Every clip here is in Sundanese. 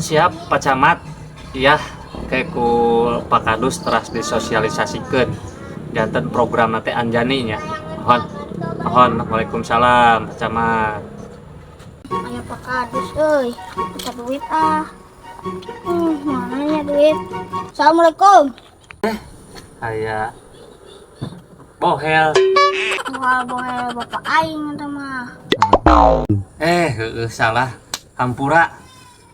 Siap, Pak Camat. Iya, kayak ku Pak Kadus teras disosialisasikan. Janten program nanti Anjani nya. Mohon. Mohon. Waalaikumsalam, Pak Camat. Aya Pak Kadus euy. Minta duit ah. Mana nya duit? Assalamualaikum. Aya bohel. Moal bohel, bapak aing eta mah. Eh, heueuh, salah. Hampura.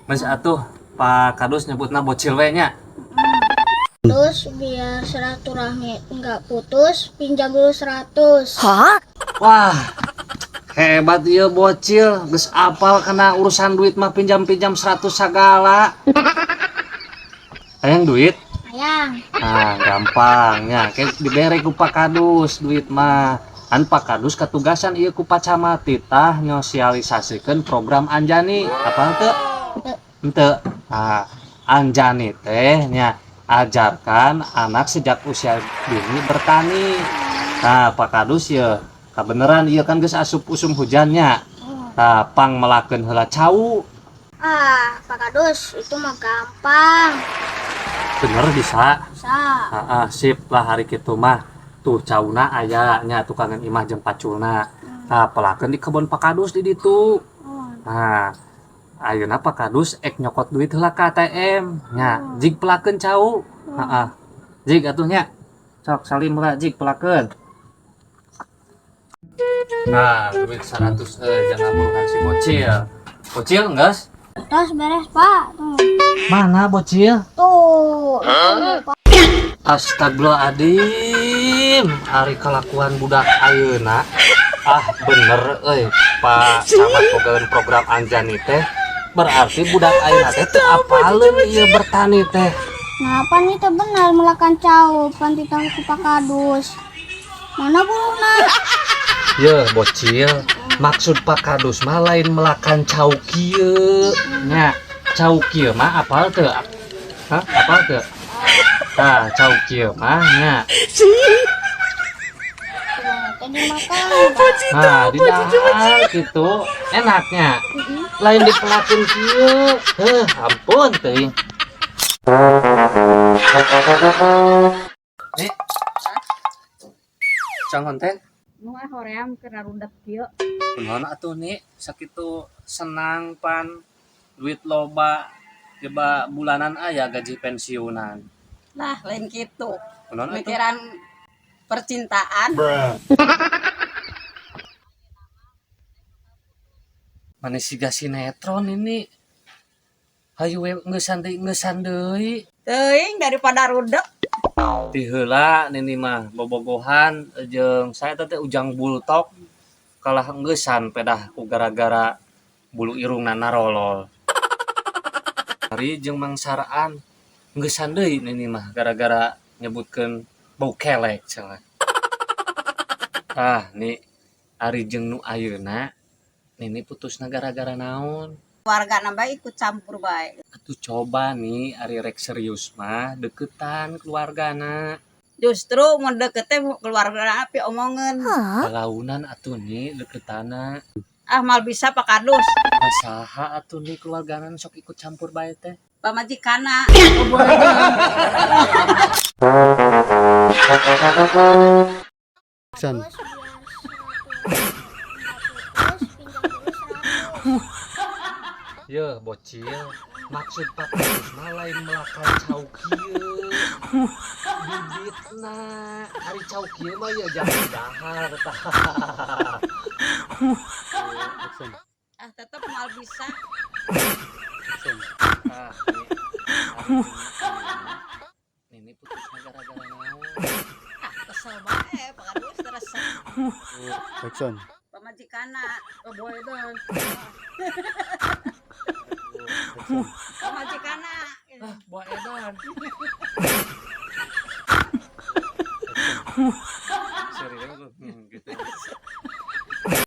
Mas atuh Pak Kadus nyebutna bocil we nya. Terus biar silaturahmi nggak putus, pinjam dulu 100. Wah, hebat ieu bocil, geus apal kana urusan duit mah, pinjam-pinjam 100 sagala. Hayang duit? Hayang. Nah, gampang nya, kayak dibere ku Pak Kadus duit mah. Kan Pak Kadus katugasan ieu ku Pak Camat titah nyosialisasikeun program Anjani. Apa teu? Henteu. Nah, Anjani teh nya ajarkan anak sejak usia dini bertani. Nah, Pak Kadus ya, kabeneran ieu kan geus asup usum hujannya. Nah, pang melakeun heula cau. Ah, Pak Kadus, itu mah gampang. Bener bisa? Bisa. Ah, sip lah ari kitu mah. Tuh cauna aya nya, tukangan imah jeung paculna. Nah, pelakeun di kebon Pak Kadus di ditu. Nah, ayeuna Pak Kadus ek nyokot duit heula ka ATM nya. Jig pelakeun cau. Heeh. Jig atuh nya. Sok salim heula, jig pelakeun. Nah, duit 100 jangan burukan si bocil. Bocil geus? Terus beres, Pak. Tuh. Mana bocil? Tuh. Itu, Pak. Astagfirullahaladzim, ari kelakuan budak ayeuna. Ah, bener euy, Pak Camat bogaeun program Anjani teh berarti budak ayeuna teh teu apaleun ieu bertani teh. Nah, pan itu benar melakan cau, pan titah ku Pak Kadus. Mana buruhna? Ye bocil, maksud Pak Kadus mah lain melakan cau kieu nya. Cau kieu mah apal teu? Hah, apal teu? Tah, cau kieu mah nya. Teh dimakan, Pak. Nah, di dahar gitu enaknya. Lain dipelakeun kieu. Heuh, ampun teuing. Eh. Cang konten. Nu ah hoream keur rudep kieu. Kunaon atuh nih sakitu senang, pan duit loba, coba bulanan aya gaji pensiunan. Lah, lain kitu. Kunaon atuh? Mikiran percintaan. Mana siga sinetron ini. Hayu we ngeusan deui, ngeusan deui. Teuing daripada rudep. Ti heula nini mah bobogohan jeung saya teh Ujang Bultok kalah ngeusan pedah ku gara-gara bulu irungna narolol. Ari jeung Mang Saraan ngeusan deui nini mah gara-gara nyebutkeun bau kelek cenah. Ah, nih ari jeung nu ayeuna nini putusna gara-gara naon? Warga nambah ikut campur bae. Atuh coba nih, ari rek serius mah deketan keluargana. Justru mun deket teh keluarga api omongan. Kalaunan atuh nih deketana. Ah, mal bisa, Pak Kadus. Ah, saha atuh nih keluargana nu sok ikut campur bae teh? Pamajikana. Action. Terus biar silaturahmi nggak putus, pinjam dulu 100. Ye bocil, maksud Pak Kadus mah lain melakan cau kieu. Bibitna, ari cau kieu mah ya jangan dahar tah. Action. Ah, tetep mal bisa. Action. Ah, nih, ari jeung nini putusna gara-gara naon? Ah, kesel bae Pak Kadus terus. Action. Pamajikana. Action.